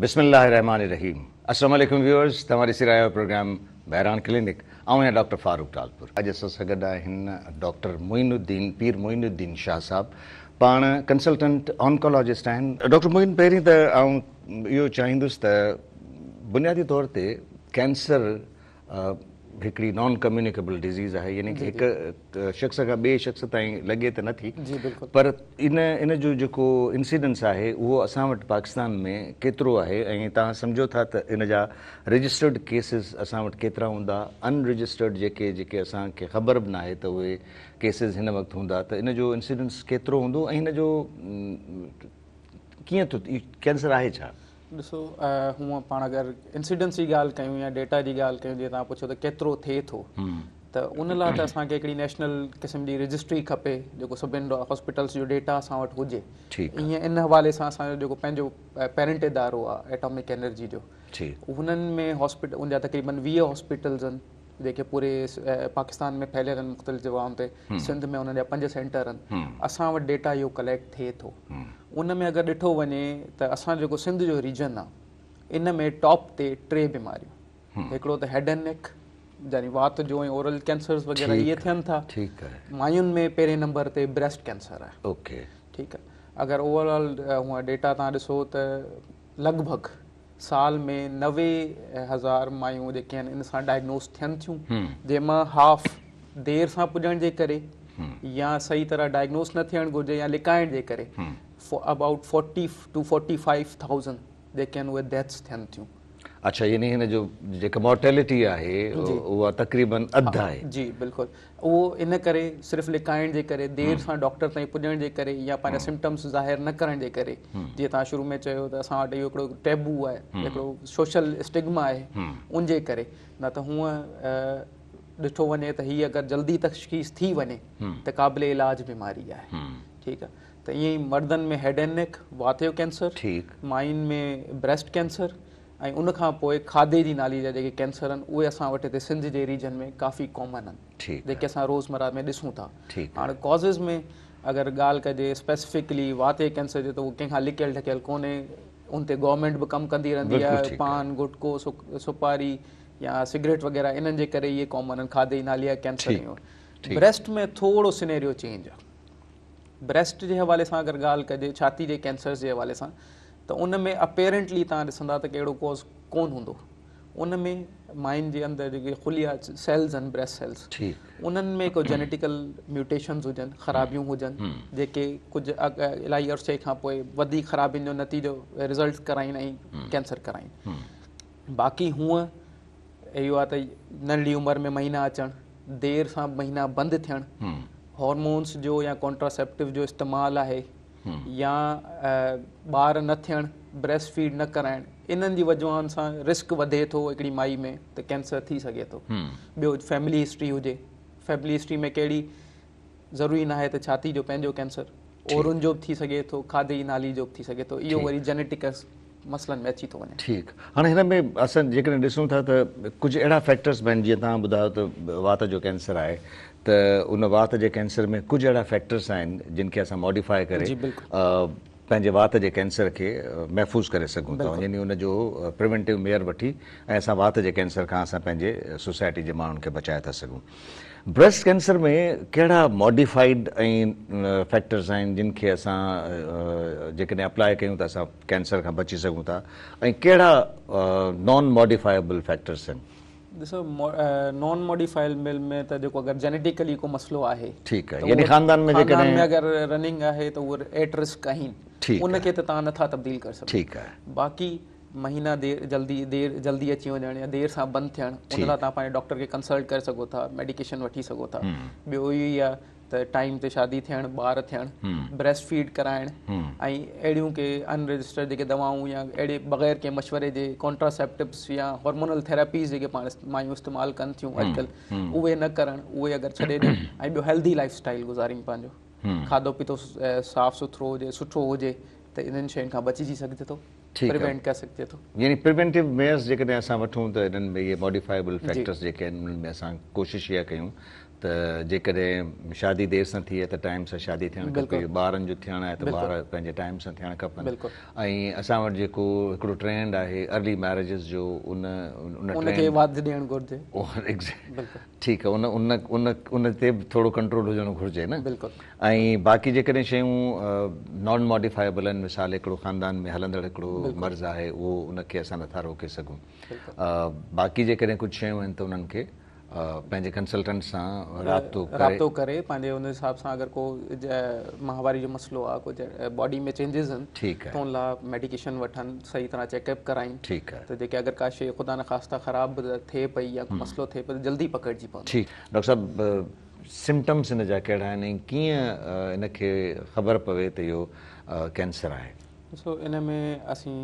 بسم الله الرحمٰن الرحيم السلام عليڪم ويورز توهان ڏسي رهيا آهيو پروگرام مهراڻ ڪلينڪ آئون آهيان ڊاڪٽر فاروق ٽالپر اڄ اسان سان گڏ آهن ڊاڪٽر معين الدين پير معين الدين شاهه صاحب پاڻ ڪنسلٽنٽ آنڪالاجسٽ آهن ڊاڪٽر معين پهرين ته آئون اهو چاهيندس ته بنيادي طور تي ڪينسر هڪڙي نان ڪميونيڪيبل ڊزيز آهي يعني ڪي هڪ شخص کان ٻئي شخص تائين لڳي ته نٿي پر ان ان جو جيڪو انسيڊنس آهي اهو اسان وٽ پاڪستان ۾ ڪيترو آهي ۽ توهان سمجهو ٿا ته ان جا رجسٽرڊ ڪيسز اسان وٽ ڪيترا هوندا ان رجسٽرڊ جيڪي جيڪي اسان کي خبر به ناهي ته اهي ڪيسز هن وقت هوندا ته ان جو انسيڊنس ڪيترو هوندو ۽ هن جو ڪيئن ٿو ڪينسر آهي ڇا؟ ڏسو هونء پاڻ اگر انسيڊنس جي ڳالهه ڪيون يا ڊيٽا جي ڳالهه ڪيون جيئن توهان پڇيو ته ڪيترو ٿئي ٿو ته ان لاء ته اسان کي هڪڙي نيشنل قسم جي رجسٽري کپي جيڪو سڀن هاسپيٽلس جو ڊيٽا اسان وٽ هجي ائين ان حوالي سان اسان جو جيڪو پنهنجو پيرنٽ ادارو آهي ايٽامڪ انرجي جو هنن ۾ هاسپيٽل ان جا تقريبن 20 هاسپيٽلز آهن جيڪي پوري پاڪستان ۾ ڦهليل آهن مختلف جڳهن تي سنڌ ۾ انهن جا 5 سينٽر آهن اسان وٽ ڊيٽا اهو ڪليڪٽ ٿئي ٿو ان ۾ اگر ڏٺو وڃي ته اسان جيڪو سنڌ جو ريجن آهي ان ۾ ٽاپ تي 3 بيماريون هڪڙو ته هيڊ اينڊ نيڪ يعني وات جو ۽ اورل ڪينسرز وغيره اهي ٿين ٿا ماين ۾ پهرين نمبر تي بريسٽ ڪينسر آهي اوڪي ٺيڪ آهي اگر اوور آل هونء ڊيٽا تان ڏسو ته لڳ ڀڳ سال ۾ 90,000 مايون جيڪي آهن ان سان ڊائگنوز ٿين ٿيون جنهن مان هاف دير سان پڄڻ جي ڪري يا صحيح طرح ڊائگنوز نه ٿيڻ گهرجي يا لڪائڻ جي ڪري ابائوٽ 40 ٽو 45,000 جيڪي آهن اهي ڊيٿس ٿين ٿيون. اڇا يعني هن جو جيڪا مورٽيلٽي آهي اها تقريبن اڌ آهي. جي بلڪل اهو ان ڪري صرف لڪائڻ جي ڪري دير سان ڊاڪٽر تائين پڄڻ جي ڪري يا پنهنجا سمپٽمس ظاهر نه ڪرڻ جي ڪري جيئن توهان شروع ۾ چيو ته اسان وٽ اهو هڪڙو ٽيبو آهي هڪڙو سوشل اسٽگما آهي ان جي ڪري نه ته هونء ڏٺو وڃي ته هي اگر جلدي تشخيص ٿي وڃي ته قابل علاج بيماري آهي ٺيڪ آهي ته ائين ئي مردن ۾ هيڊ اينڊ نيڪ وات جو ڪينسر ماين ۾ بريسٽ ڪينسر ۽ ان کان پوء کاڌي جي نالي جا جيڪي ڪينسر آهن اهي اسان وٽ هتي سنڌ جي ريجن ۾ ڪافي ڪامن آهن جيڪي اسان روزمره ۾ ڏسون ٿا. هاڻ ڪازز ۾ اگر ڳالهه ڪجي اسپيسفڪلي وات جي ڪينسر جي ته اهو ڪنهن کان لڪيل ڍڪيل ڪونهي ان تي گورنمينٽ به ڪم ڪندي رهندي آهي پان گٽڪو سپاري يا سگريٽ وغيره انهن جي ڪري اهي ڪامن آهن کاڌي جي نالي جا ڪينسر. بريسٽ ۾ ٿورو سينيريو چينج آهي. بريسٽ جي حوالي سان اگر ڳالهه ڪجي ڇاتي جي ڪينسرز جي حوالي سان ته ان ۾ اپيرنٽلي توهان ڏسندا ته ڪهڙو ڪاز ڪون هوندو ان ۾ ماين جي اندر جيڪي خليا سيلز آهن بريسٽ سيلز انهن ۾ ڪو جينيٽيڪل ميوٽيشنز هجن خرابيون هجن جيڪي ڪجهه الاهي عرصي کان پوء وڌيڪ خرابين جو نتيجو رزلٽ ڪرائين ۽ ڪينسر ڪرائين باقي هونء اهو آهي ته ننڍي عمر ۾ مهينا اچڻ، دير سان مهينا بند ٿيڻ، هارمونس جو يا ڪانٽراسيپٽو جو استعمال آهي يا ٻار نه ٿيڻ، بريسٽ فيڊ نه ڪرائڻ، انهن جي وجوهن سان رسڪ وڌي ٿو هڪڙي مائي ۾ ته ڪينسر ٿي سگهي ٿو. ٻيو فيملي هسٽري هجي، فيملي هسٽري ۾ ڪهڙي ضروري ناهي ته ڇاتي جو پنهنجو ڪينسر، اورن جو به ٿي سگهي ٿو، کاڌي جي نالي جو به ٿي سگهي ٿو، اهو وري جينيٽڪس مسئلن ۾ اچي ٿو وڃي. ٺيڪ هاڻي هن ۾ اسان جيڪڏهن ڏسون ٿا ته ڪجهه اهڙا فيڪٽرس به آهن جيئن توهان ٻڌايو ته وات جو ڪينسر آهي ته ان وات جي ڪينسر ۾ ڪجهه اهڙا فيڪٽرس آهن جن کي اسان ماڊيفائي ڪري پنهنجي وات جي ڪينسر کي محفوظ ڪري سگهون ٿا يعني ان جو پريونٽو ميئر وٺي ۽ اسان وات جي ڪينسر کان اسان پنهنجي سوسائٽي جي ماڻهن کي بچائي ٿا سگهون. بريسٽ ڪينسر ۾ ڪهڙا ماڊيفائيڊ ۽ فيڪٽرز آهن جن کي اسان جيڪڏهن اپلائي ڪيون ته اسان ڪينسر کان بچي سگهون ٿا ۽ ڪهڙا نان ماڊيفائيبل فيڪٽرز آهن؟ ڏسو نان ماڊيفائيبل ۾ ته جيڪو اگر جينيٽيڪلي ڪو مسئلو آهي ٺيڪ آهي يعني خاندان ۾ جيڪڏهن خاندان ۾ اگر رننگ آهي ته اهو ايٽ رسڪ آهن ان کي ته توهان نٿا تبديل ڪري سگهو ٺيڪ آهي باقي مهينا دير جلدي دير جلدي اچي وڃڻ يا دير سان بند ٿيڻ ان لاء توهان پنهنجي ڊاڪٽر کي ڪنسلٽ ڪري سگهو ٿا ميڊيڪيشن وٺي سگهو ٿا ٻيو اهو ئي آهي ته ٽائيم تي شادي ٿيڻ ٻار ٿيڻ بريسٽ فيڊ ڪرائڻ ۽ اهڙيون ڪي ان رجسٽرڊ جيڪي دوائون يا اهڙي بغير ڪنهن مشوري جي ڪانٽراسيپٽوز يا هارمونل ٿيراپيز جيڪي پاڻ مايون استعمال ڪن ٿيون اڄڪلهه اهي نه ڪرڻ اهي اگر ڇڏي ڏين ۽ ٻيو هيلدي لائف اسٽائل گذارين پنهنجو کاڌو پيتو صاف سٿرو هجي سٺو هجي ته انهن شين کان بچجي سگهجي ٿو پريونٽ ڪري سگهجي ٿو. يعني پريونٽو ميئرز جيڪڏهن اسان وٺون ته انهن ۾ اهي ماڊيفائيبل فيڪٽرز جيڪي آهن انهن ۾ اسان ڪوشش اها ڪيون ته جيڪڏهن شادي دير سان ٿي آهي ته ٽائيم سان شادي ٿيڻ کپي، ٻارن جو ٿيڻ آهي ته ٻار پنهنجي ٽائيم سان ٿيڻ کپن ۽ اسان وٽ جيڪو هڪڙو ٽرينڊ آهي ارلي ميريجز جو ان ان کي واڌ ڏيڻ گهرجي. ٺيڪ آهي ان ان ان ان تي به ٿورو ڪنٽرول هجڻ گهرجي نه. بلڪل. ۽ باقي جيڪڏهن شيون نان ماڊيفائيبل آهن مثال هڪڙو خاندان ۾ هلندڙ هڪڙو مرض آهي اهو ان کي اسان نٿا روڪي سگهون باقي جيڪڏهن ڪجهه شيون آهن ته انهن کي پنهنجي ڪنسلٽنٽ سان رابطو ڪري رابطو ڪري پنهنجي ان حساب سان اگر ڪو ماهواري جو مسئلو آهي ڪو باڊي ۾ چينجز آهن ٺيڪ آهي ته ان لاء ميڊيڪيشن وٺن صحيح طرح چيڪ اپ ڪرائين ٺيڪ آهي ته جيڪي اگر ڪا شيء خدا نخواسته خراب به ٿئي پئي يا ڪو مسئلو ٿئي پيو ته جلدي پڪڙجي پوندو. ٺيڪ ڊاڪٽر صاحب سمپٽمس ان جا ڪهڙا آهن ۽ ڪيئن ان کي خبر پوي ته اهو ڪينسر آهي؟ ڏسو ان ۾ اسين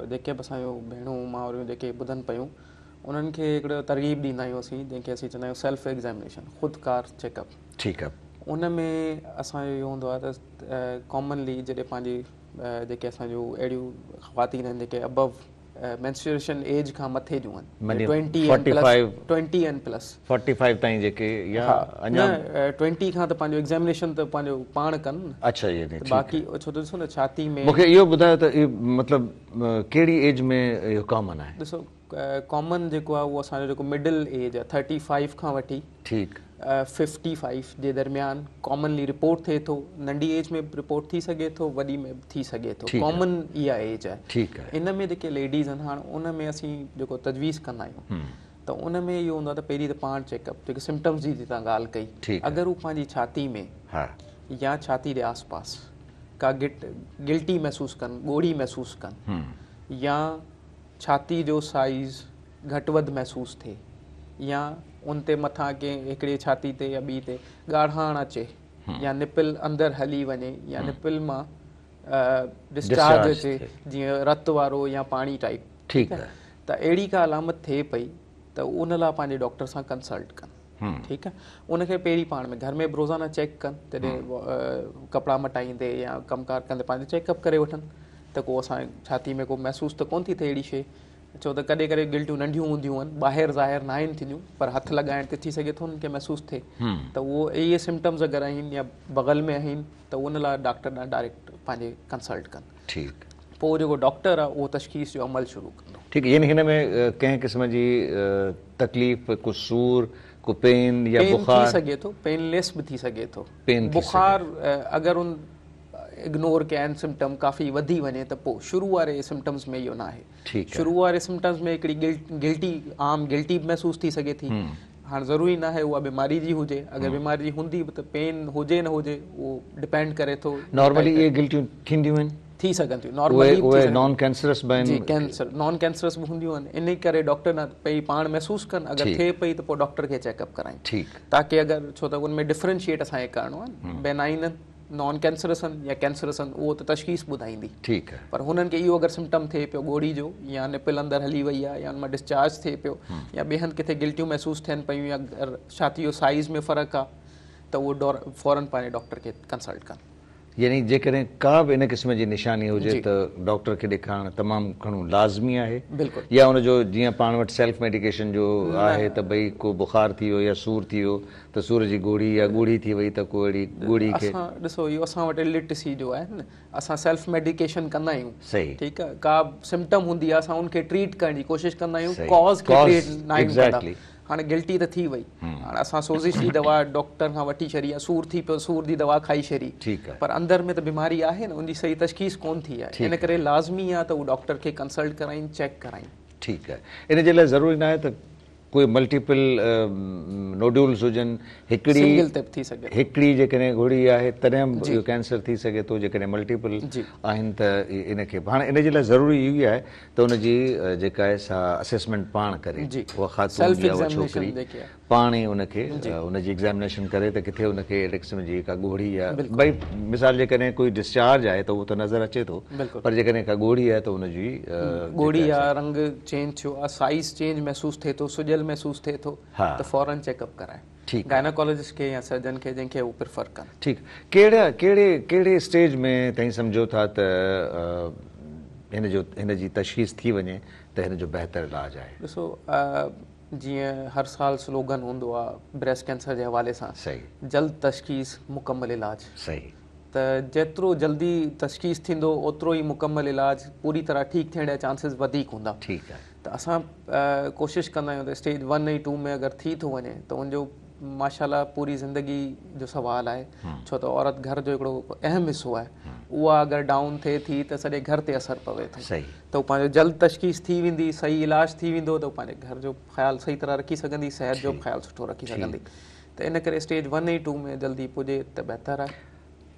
جيڪي به اسان جون ڀيڻون مائرون جيڪي ٻڌن پيون انهن کي هڪڙو ترغيب ڏيندا آهيون اسين جنهن کي اسين چوندا آهيون سيلف ايگزامينيشن خودڪار چيڪ اپ. ٺيڪ آهي. ان ۾ اسان جو اهو هوندو آهي ته ڪامنلي جڏهن پنهنجي جيڪي اسان جون اهڙيون خواتين آهن جيڪي ابو مينسٽريشن ايج کان مٿي جون آهن twenty and plus twenty and plus forty five تائين جيڪي يا اڃا نه ٽوئنٽي کان ته پنهنجو ايگزامينيشن ته پنهنجو پاڻ ڪن نه. اڇا يعني ٺيڪ باقي ڇو ته ڏسو نه ڇاتي ۾ مونکي اهو ٻڌايو ته مطلب ڪهڙي ايج ۾ اهو ڪامن آهي؟ ڏسو ڪامن جيڪو آهي اهو اسان جو جيڪو مڊل ايج آهي ٿرٽي فائيو کان وٺي ٺيڪ ففٽي فائيو جي درميان ڪامنلي رپورٽ ٿئي ٿو ننڍي ايج ۾ به رپورٽ ٿي سگهي ٿو وڏي ۾ به ٿي سگهي ٿو ڪامن اها ايج آهي ٺيڪ آهي ان ۾ جيڪي ليڊيز آهن هاڻ ان ۾ اسين جيڪو تجويز ڪندا آهيون ته ان ۾ اهو هوندو آهي ته پهرين ته پاڻ چيڪ اپ جيڪي سمپٽمز جي توهان ڳالهه ڪئي اگر هو پنهنجي ڇاتي ۾ يا ڇاتي جي آس پاس ڪا گٽ گلٽي محسوس ڪن ڳوڙهي محسوس ڪن يا ڇاتي جو سائيز گهٽ وڌ محسوس ٿئي يا ان تي مٿان ڪنهن هڪڙي ڇاتي تي يا ٻي تي ڳاڙهاڻ اچي يا نپل اندر هلي وڃي يا نپل مان ڊسچارج اچي جيئن رت وارو يا پاڻي ٽائيپ ٺيڪ آهي ته اهڙي ڪا علامت ٿئي پئي ته ان لاء پنهنجي ڊاڪٽر سان ڪنسلٽ ڪن ٺيڪ آهي ان کي پهرين پاڻ ۾ گهر ۾ به روزانه چيڪ ڪن جڏهن ڪپڙا مٽائيندي يا ڪم ڪار ڪندي پنهنجو چيڪ اپ ڪري وٺن ته ڪو اسان ڇاتي ۾ ڪو محسوس ته ڪون ٿي ٿئي اهڙي شيء ڇو ته ڪڏهن ڪڏهن گلٽيون ننڍيون هونديون آهن ٻاهر ظاهر ناهن ٿينديون پر هٿ لڳائڻ تي ٿي سگهي ٿو انهن کي محسوس ٿئي ته اهو اهي سمپٽمز اگر آهن يا بغل ۾ آهن ته ان لاء ڊاڪٽر ڏانهن ڊائريڪٽ پنهنجي ڪنسلٽ ڪن ٺيڪ پوء جيڪو ڊاڪٽر آهي اهو تشخيص جو عمل شروع ڪندو. ٺيڪ يعني هن ۾ ڪنهن قسم جي تڪليف ڪو سور ڪو پين يا بخار پين ٿي سگهي ٿو پين ليس به ٿي سگهي ٿو پين بخار اگر ان اگنور ڪيا آهن سمپٽم ڪافي وڌي وڃي ته پوء شروع واري سمپٽمز ۾ اهو ناهي ٺيڪ شروع واري سمپٽمز ۾ هڪڙي گلٽي عام گلٽي به محسوس ٿي سگهي ٿي هاڻ ضروري ناهي اها بيماري جي هجي اگر بيماري جي هوندي به ته پين هجي نه هجي اهو ڊپينڊ ڪري ٿو نارملي اهي گلٽيون ٿينديون آهن ٿي سگهن ٿيون نارملي اهي نان ڪينسرس به آهن جي ڪينسر نان ڪينسرس به هونديون آهن انهي ڪري ڊاڪٽر نه پئي پاڻ محسوس ڪن اگر ٿئي پئي ته پوء ڊاڪٽر کي چيڪ اپ ڪرائين ٺيڪ تاڪي اگر ڇو ته ان ۾ ڊفرنشيئيٽ اسان کي ڪرڻو آهي بينائن نان ڪينسرس آهن يا ڪينسرس آهن اهو ته تشخيص ٻڌائيندي ٺيڪ آهي پر هنن کي اهو اگر سمپٽم ٿئي پيو ڳوڙهي جو يا نپل اندر هلي وئي آهي يا ان مان ڊسچارج ٿئي پيو يا ٻئي هنڌ ڪٿي گلٽيون محسوس ٿين پيون يا ڇاتي جو سائيز ۾ فرق آهي ته اهو فورن پنهنجي ڊاڪٽر کي ڪنسلٽ ڪن. يعني جيڪڏهن ڪا به ان قسم جي نشاني هجي ته ڊاڪٽر کي ڏيکارڻ تمام گهڻو لازمي آهي بلڪل يا ان جو جيئن پاڻ وٽ سيلف ميڊيڪيشن جو آهي ته ڀئي ڪو بخار ٿي ويو يا سور ٿي ويو ته سور جي گوري يا ڳوڙهي ٿي وئي ته ڪو اهڙي ڳوڙهي کي. اسان ڏسو اهو اسان وٽ الٽريسي جو آهي نه اسان سيلف ميڊيڪيشن ڪندا آهيون صحيح ٺيڪ آهي ڪا سمپٽم هوندي آهي اسان ان کي ٽريٽ ڪرڻ جي ڪوشش ڪندا آهيون ڪاز کي ٽريٽ نه آهيون ڪندا هاڻي گلٽي ته ٿي وئي هاڻي اسان سوزش جي دوا ڊاڪٽر کان وٺي ڇڏي يا سور ٿي پيو سور جي دوا کائي ڇڏي ٺيڪ آهي پر اندر ۾ ته بيماري آهي نه ان جي صحيح تشخيص ڪون ٿي آهي ان ڪري لازمي آهي ته هو ڊاڪٽر کي ڪنسلٽ ڪرائين چيڪ ڪرائين ٺيڪ آهي ان جي لاء ضروري ناهي ته ڪوئي ملٽيپل نوڊيولز هجن هڪڙي سنگل تي به ٿي سگهي ٿو. هڪڙي جيڪڏهن ڳوڙهي آهي تڏهن به اهو ڪينسر ٿي سگهي ٿو جيڪڏهن ملٽيپل آهن ته ان کي هاڻي ان جي لاء ضروري اهو ئي آهي ته ان جي جيڪا آهي سا اسيسمينٽ پاڻ ڪري اها خاتون يا اها ڇوڪري پاڻ ئي ان کي ان جي ايگزامينيشن ڪري ته ڪٿي ان کي اهڙي قسم جي ڪا ڳوڙهي يا ڀئي مثال جيڪڏهن ڪوئي ڊسچارج آهي ته اهو ته نظر اچي ٿو پر جيڪڏهن ڪا ڳوڙهي آهي ته ان جي ڳوڙهي يا رنگ چينج ٿيو آهي سائيز چينج محسوس ٿئي ٿو سڄيل محسوس ٿئي ٿو ته فورن چيڪ اپ ڪرائي گائناڪالاجسٽ کي يا سرجن کي جنهن کي هو پريفر ڪن. ٺيڪ ڪهڙا ڪهڙي ڪهڙي اسٽيج ۾ توهين سمجهو ٿا ته هن جو هن جي تشخيص ٿي وڃي ته هن جو بهتر علاج آهي؟ ڏسو جيئن هر سال سلوگن هوندو آهي بريسٽ ڪينسر جي حوالي سان، جلد تشخيص مڪمل علاج. ته جيترو جلدي تشخيص ٿيندو اوترو ئي مڪمل علاج، پوري طرح ٺيڪ ٿيڻ جا چانسز وڌيڪ هوندا. ٺيڪ آهي. ته اسان ڪوشش ڪندا آهيون ته اسٽيج 1 ۽ 2 ۾ اگر ٿي ٿو وڃي ته ان جو ماشاءالله پوري زندگي جو سوال آهي، ڇو ته عورت گهر جو هڪڙو اهم حصو آهي. اها اگر ڊائون ٿئي ٿي ته سڄي گهر تي اثر پوي ٿو. ته هو پنهنجو جلد تشخيص ٿي ويندي، صحيح علاج ٿي ويندو ته هو پنهنجي گهر جو خيال صحيح طرح رکي سگهندي، صحت جو به خيال سٺو رکي سگهندي. ته ان ڪري اسٽيج 1 ۽ 2 ۾ جلدي پڄي ته بهتر آهي.